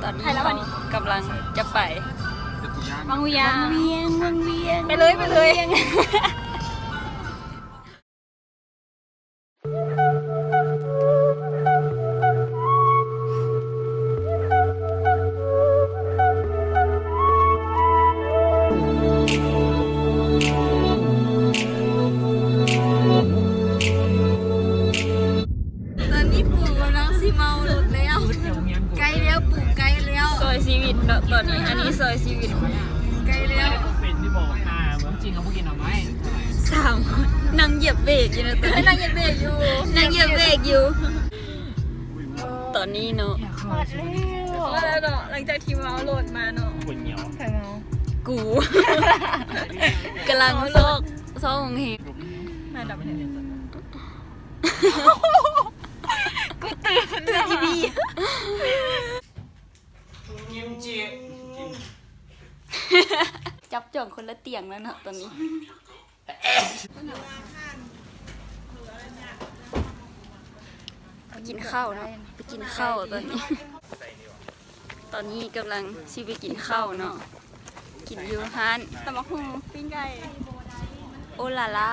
ຕອນນີ້ເຮົາກຳລັງຈະໄປວັງວຽງ ວັງວຽງ ໄປເລີຍ ໄປເລີຍ. ຕອນນີ້ປູ່ກຳລັງຊິເມົາລົດແລ້ວ ໃກ້ແລ້ວ ປູ່ໃກ້ແລ້ວ. ຊ່ອຍຊີວິດເນາະຕອນນີ້ ອັນນີ້ຊ່ອຍຊີວິດ ໃກ້ແລ້ວ. ເປັນທີ່ບອກ ອ່າ ຈິງເຮົາບໍ່ກິນເອົາໄວ້ ສາມ ນັ່ງຢຽບເບຣກຢູ່ເນາະຕອນນີ້ ນັ່ງຢຽບເບຣກຢູ່ ນັ່ງຢຽບເບຣກຢູ່. ຕອນນີ້ເນາະ ຮອດແລ້ວ ຮອດແລ້ວເນາະ ຫຼັງຈາກທີ່ເມົາລົດມາເນາະ. ໃຜເມົາ? ກູ ກຳລັງຊອກ ຊອກໂຮງແຮມ ມາດັບໃຫ້ ກູຕື່ນ ຕື່ນອີ່ຫຼີ. ຈັບຈອງຄົນລະຕຽງແລ້ວເນາະຕອນນີ້. ໄປກິນເຂົ້າເນາະ ໄປກິນເຂົ້າຕອນນີ້. ຕອນນີ້ກຳລັງຊິໄປກິນເຂົ້າເນາະ ກິນຢູ່ຮ້ານຕຳບັກຫຸ່ງປີ້ງໄກ່ ໂອລາລາ.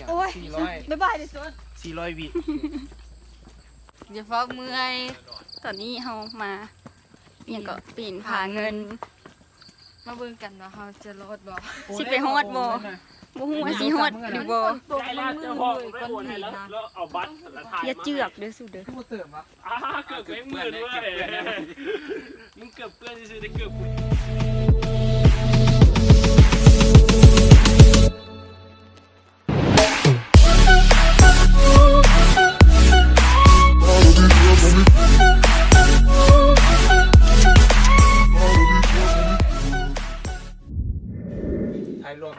ໂອ້ຍ ສີ່ຮ້ອຍ ບາຍບາຍເດີ້ ສີ່ຮ້ອຍວິ ຢ່າຟ້າວເມື່ອຍ. ຕອນນີ້ເຮົາມາ ອີ່ຫຍັງເກາະ ປີນຜາເງິນ ມາເບິ່ງກັນວ່າເຮົາຈະລອດບໍ່ ຊິໄປຮອດບໍ່ ບໍ່ຮູ້ວ່າຊິຮອດຫຼືບໍ່. ຢ່າເຈື່ອກເດີ້ສູເດີ້. ອ່າ ເກືອບແມ່ງໝື່ນເວີຍ ມຶງເກືອບເປື້ອນຊື່ໆ ໄດ້ເກືອບ.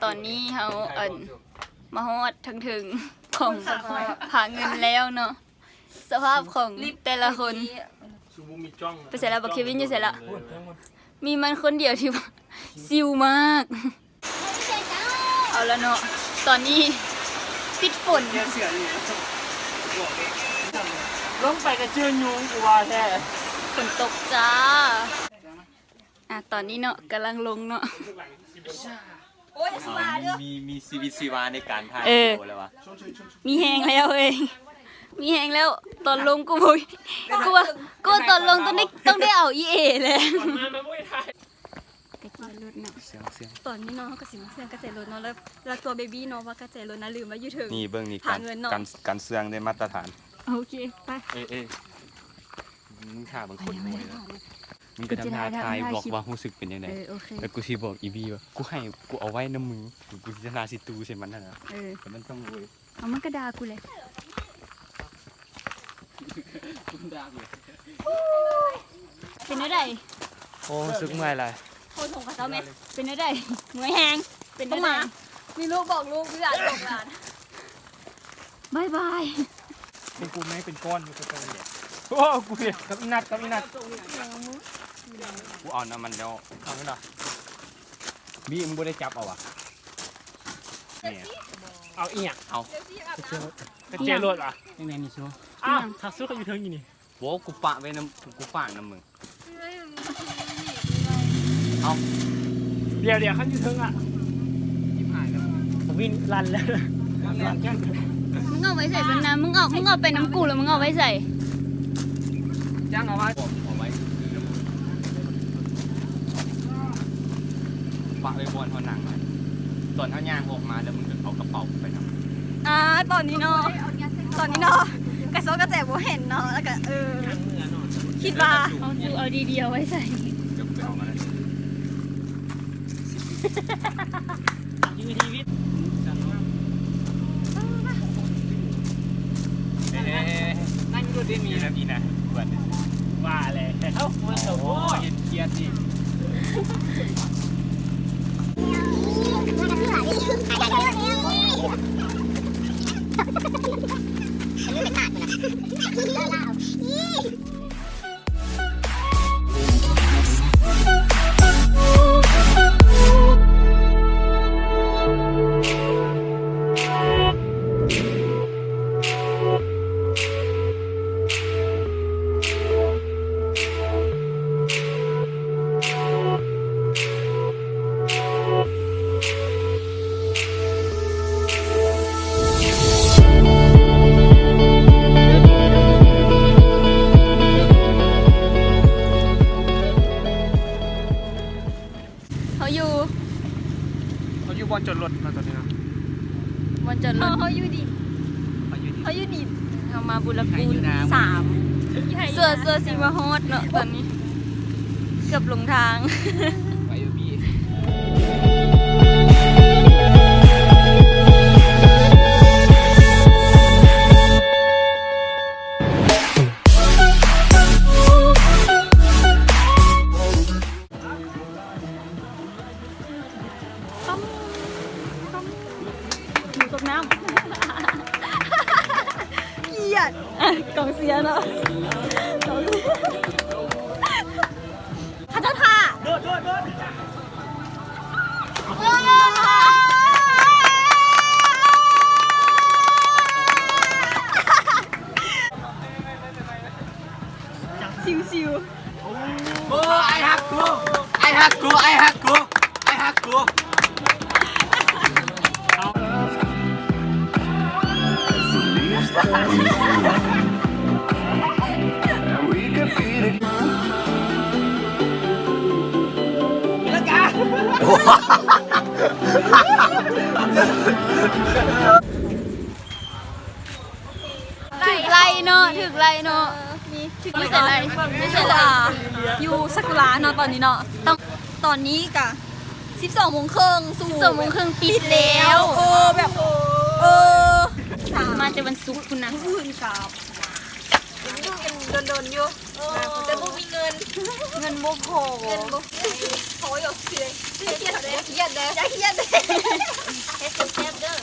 ຕອນນີ້ເຮົາ ອັນ ມາຮອດທາງເທິງຂອງຜາເງິນແລ້ວເນາະ. ສະພາບຂອງແຕ່ລະຄົນ ໄປໃສລະ? ບັກເຄວິນຢູ່ໃສລະ? ມີມັນຄົນດຽວທີ່ວ່າຊິວມາກ. ເອົາລະເນາະ ຕອນນີ້ຕິດຝົນ ລົງໄປກະເຈີຍຸງ ກູວ່າແທ້ ຝົນຕົກຈ້າ. ອ່າ ຕອນນີ້ເນາະ ກຳລັງລົງເນາະ. ໂອ້ຍ ຢ່າຊິວ່າເດີ້ ມີ ມີຊີວິດຊີວາໃນການຖ່າຍ ເອີ ວິດີໂອແລ້ວວະ ມີແຮງແລ້ວເອີຍ ມີແຮງແລ້ວ. ຕອນລົງກູບໍ່ ກູວ່າ ກູວ່າຕອນລົງຕ້ອງໄດ້ ຕ້ອງໄດ້ເອົາອີເອແຫຼະ. ກະເຈລົດເນາະ ສຽງ ສຽງ ຕອນນີ້ເນາະ ເຮົາກະຊິມາເຊື່ອງກະແຈລົດເນາະ ແລ້ວ ແລ້ວຕົວເບບີ້ເນາະວ່າກະແຈລົດນະລືມໄວ້ຢູ່ເທິງ. ນີ້ເບິ່ງນີ້ ການ ການເຊື່ອງໄດ້ມາດຕະຖານ. ໂອເຄ ໄປ ເອີ ເອີ. ມຶງຖ້າເບິ່ງຄົນຮວຍເນາະ ມຶງກະທຳທ່າຖ່າຍບລັອກວ່າຮູ້ສຶກເປັນຈັ່ງໃດ. ເອີ ໂອເຄ ແລ້ວກູຊິບອກອີບີວ່າ ກູໃຫ້ ກູເອົາໄວ້ນຳມຶງ ກູຊິທຳທ່າຊິຕູ່ໃສ່ມັນຫັ້ນນະ. ເອີ ແຕ່ມັນຕ້ອງໂວຍ ເອົາ ມັນກະດ່າກູແຫຼະ ເປັນແນວໃດ? ໂອ້ ຮູ້ສຶກເມື່ອຍຫຼາຍ. ໂອ້ ຖົງຂະເຈົ້າແມ່ ເປັນແນວໃດ? ເມື່ອຍແຮງ ເປັນແນວໃດ? ມີລູກບອກລູກ ມີຫຼານບອກຫຼານ. ບາຍບາຍ. ເປັນກູແມ່ງເປັນກ້ອນຢູ່ ໂອ້ ກູເປັນກັບອີນັດ ກັບອີນັດ. ກູເອົານຳມັນແລ້ວ. ເອົາແມ່ນບໍ່? ບີ ມຶງບໍ່ໄດ້ຈັບເອົາຫວາ? ເອົາອີ່ຫຍັງ? ເອົາກະເຈ ກະເຈລົດຫວາ? ຍັງໄງນີ້ຊູ? ອ້າວ ທັກຊູເຂົາຢູ່ເທິງຢູ່ນີ້. ໂຫ ກູປະໄວ້ນຳ ກູຝາກນຳມຶງ. ເອົາ ດຽວໆ ຄັນຢູ່ເທິງອະ ຈິບຫາຍແລ້ວ ວິນລັນແລ້ວ. ມຶງເອົາໄວ້ໃສຊັ້ນນະ? ມຶງເອົາ ມຶງເອົາໄປນຳກູ ແລ້ວມຶງເອົາໄວ້ໃສ? ຈ້າງເອົາໄວ້ ເອົາໄວ້ ປະໄວ້ບ່ອນເຮົານັ່ງ. ຕອນເຮົາຍ່າງອອກມາແລ້ວ ມຶງກະເອົາກະເປົາໄປນຳ. ອ່າ ຕອນນີ້ເນາະ ຕອນນີ້ເນາະ ກະຊອກກະແຈບໍ່ເຫັນເນາະ ແລ້ວກະ ເອີ ຄິດວ່າ ເອົາ ເອົາດີໆ ເອົາໄວ້ໃສ? ເອົາມາແລ້ວ. ຢູ່ທີ່ວິດ ເອີ ນັ່ງຢູ່ລົດເດມີ ແບບນີ້ນະ ວ່າແລ້ວ ເອົາ ໂອ້ ເຫັນກຽດນີ້. ເຮົາຢູ່ ເຮົາຢູ່ບ່ອນຈອດລົດເນາະ ຕອນນີ້ເນາະ ບ່ອນຈອດລົດ ເຮົາ ເຮົາຢູ່ດິນ ເຮົາຢູ່ດິນ ເຮົາມາບຸລະກູນສາມ ເຊື່ອ ເຊື່ອຊິມາຮອດເນາະ ຕອນນີ້ເກືອບຫຼົງທາງ. ໝູຕົກນ້ຳ ກຽດ ກອງເຊຍເນາະ ເຂົາເຈົ້າຖ້າ ຊິວໆ. ໂອ້ I hug you I hug you I hug you I hug you. ຖືກໄລ່ເນາະ ຖືກໄລ່ເນາະ ເອີ ມີ ຖືກ ຢູ່ໃສໄລ່ ຢູ່ໃສໄລ່ ຢູ່ຊາກຸລະເນາະ ຕອນນີ້ເນາະ ຕອນ ຕອນນີ້ກະສິບສອງໂມງເຄິ່ງ ສິບສອງໂມງເຄິ່ງປິດແລ້ວ ເອີ ແບບ ເອີ ມາແຕ່ວັນສຸກພຸ້ນນະ ມື້ອື່ນກັບ ເຫັນຢູ່ກັນດົນໆຢູ່ ເອີ ແຕ່ບໍ່ມີເງິນ ເງິນບໍ່ພໍ ເງິນບໍ່ພໍ ຂໍຢາກເສຍ ຢ່າຄຽດເດີ ຢ່າຄຽດເດີ ເຮັດແຊບເດີ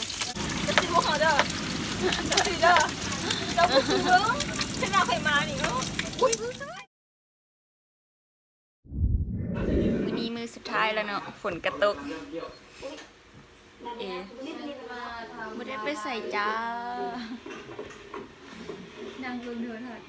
ຈະຊື້ພວກເຮົາເດີ ຈະຊື້ເດີ ເຈົ້າບໍ່ຊື້ເດີ ເວລາຂ້ອຍມານີ້ ໂອ້ຍ ມື້ນີ້ມື້ສຸດທ້າຍແລ້ວເນາະ ຝົນກະຕົກ ເອ ບໍ່ໄດ້ໄປໃສຈ້າ ນັ່ງເບິ່ງໂທລະທັດ.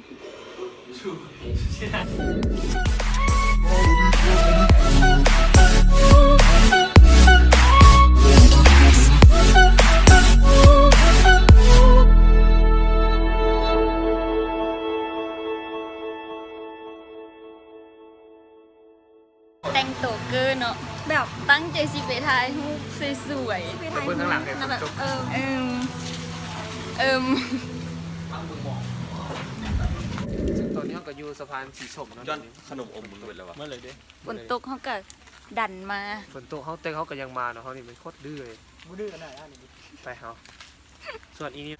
ແຕ່ງໂຕເກີເນາະ ແບບຕັ້ງໃຈຊິໄປຖ່າຍຮູບສວຍໆ ຊິໄປຖ່າຍຮູບ ເບິ່ງຂ້າງຫຼັງເດ້ ແລ້ວແບບ ຝົນຕົກ ເອີ ເອີ ເອີ ຊຶ່ງຕອນນີ້ເຮົາກໍຢູ່ສະພານສີສົມເນາະ ຍ້ອນຂະໜົມອົມມັນເບິດແລ້ວວະ ເໝິດເລີຍເດ້ ຝົນຕົກເຮົາກໍດັນມາ ຝົນຕົກເຮົາ ແຕ່ເຮົາກໍຍັງມາເນາະ ເຮົານີ້ມັນໂຄດດື້ເລີຍ ບໍ່ດື້ຂະໜາດນັ້ນ ໄປເຮົາ ສ່ວນອີນີ້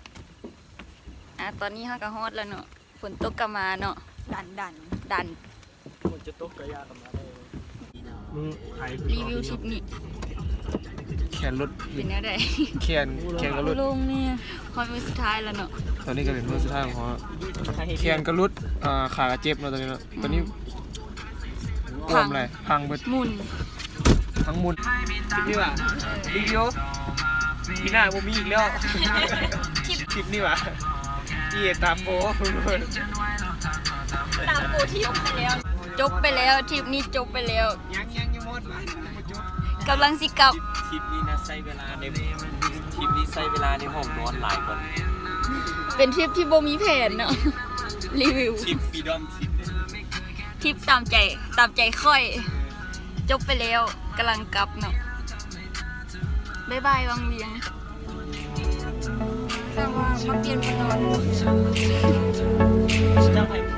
ອ່າ ຕອນນີ້ເຮົາກໍຮອດແລ້ວເນາະ ຝົນຕົກກໍມາເນາະ ດັນ ດັນ ດັນ ຝົນຈະຕົກກໍຢ່າກໍມາໄດ້ ຣີວິວທຣິບນີ້ ແຂນຫຼຸດ ເປັນແນວໃດ ແຂນ ແຂນກໍຫຼຸດ ລົງນີ້ ຮອດມື້ສຸດທ້າຍແລ້ວເນາະ ຕອນນີ້ກໍເປັນມື້ສຸດທ້າຍຂອງເຮົາ ແຂນກໍຫຼຸດ ອ່າ ຂາກໍເຈັບເນາະ ຕອນນີ້ເນາະ ອືມ ຕອນນີ້ ພັງ ເອີ ເປັນໄລ ພັງເບິດ ໝຸ່ນ ທັງໝຸ່ນ ທຣິບນີ້ວ່າ ຣີວິວ ປີໜ້າບໍ່ມີອີກແລ້ວ ທຣິບ ທຣິບນີ້ວ່າ ອີ່ຕາໂປ ຕາໂປ ທຣິບໄປແລ້ວ ຈົບໄປແລ້ວ ທຣິບນີ້ຈົບໄປແລ້ວ ຍັງ ຍັງ ຍັງບໍ່ຮອດບ້ານ ຍັງບໍ່ຈົບ ກຳລັງຊິກັບ ທຣິບນີ້ນະ ໃຊ້ເວລາໃນ ທຣິບນີ້ໃຊ້ເວລາໃນຫ້ອງນອນຫຼາຍກວ່າ ເປັນທຣິບທີ່ບໍ່ມີແຜນເນາະ ຣີວິວ ທຣິບຟຣີດອມທຣິບ ທຣິບຕາມໃຈ ຕາມໃຈຂ້ອຍ ຈົບໄປແລ້ວ ກຳລັງກັບເນາະ ບາຍບາຍວັງວຽງ ແຕ່ວ່າມາປ່ຽນມານອນ